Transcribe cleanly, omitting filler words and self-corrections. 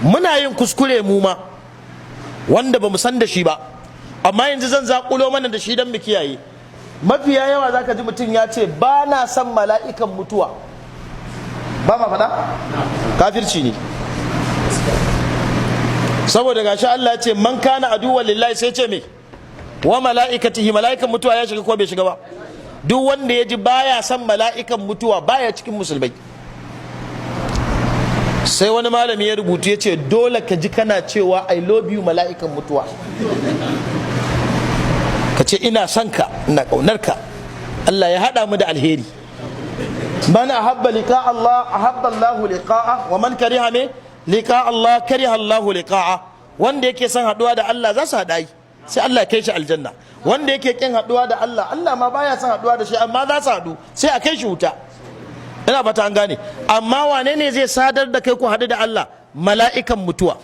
Muna yin kuskure mu ma wanda ba mu san da shi ba, amma yanzu zan zaƙulo mana da shi don mu kiyaye. Mafiya yawa zaka ji mutum ya ce, "Ba na son mala'ikan mutuwa." Ba ma faɗa? Kafirci ne, saboda gashi Allah ya ce, "Man kana aduwwan lillahi," sai ce me? "Wa mala'ikatihi." Mala'ikan mutuwa ya shiga ko bai shiga ba? Duk wanda ya ji baya son mala'ikan mutuwa, baya cikin musulmai. Sai wani malami ya rubutu, ya ce dole ka ji kana cewa, "I love you, mala'ikan mutuwa." Ka ce, "Ina son ka, ina kaunar ka, Allah ya haɗa mu da alheri." Man ahabba liqa Allah, ahabba Allah liqa'a, wa man kariha me? Liqa Allah, kariha Allah liqa'a. Wanda yake son haɗuwa da Allah, za su haɗa yi, sai Allah ya kai shi aljanna. Wanda yake kin haɗuwa da Allah, Allah ma baya son haɗuwa da shi, amma za su haɗu, sai a kai shi wuta. Ina fata an gane. Amma wane ne zai sadar da kai ku haɗu da Allah? Mala'ikan mutuwa.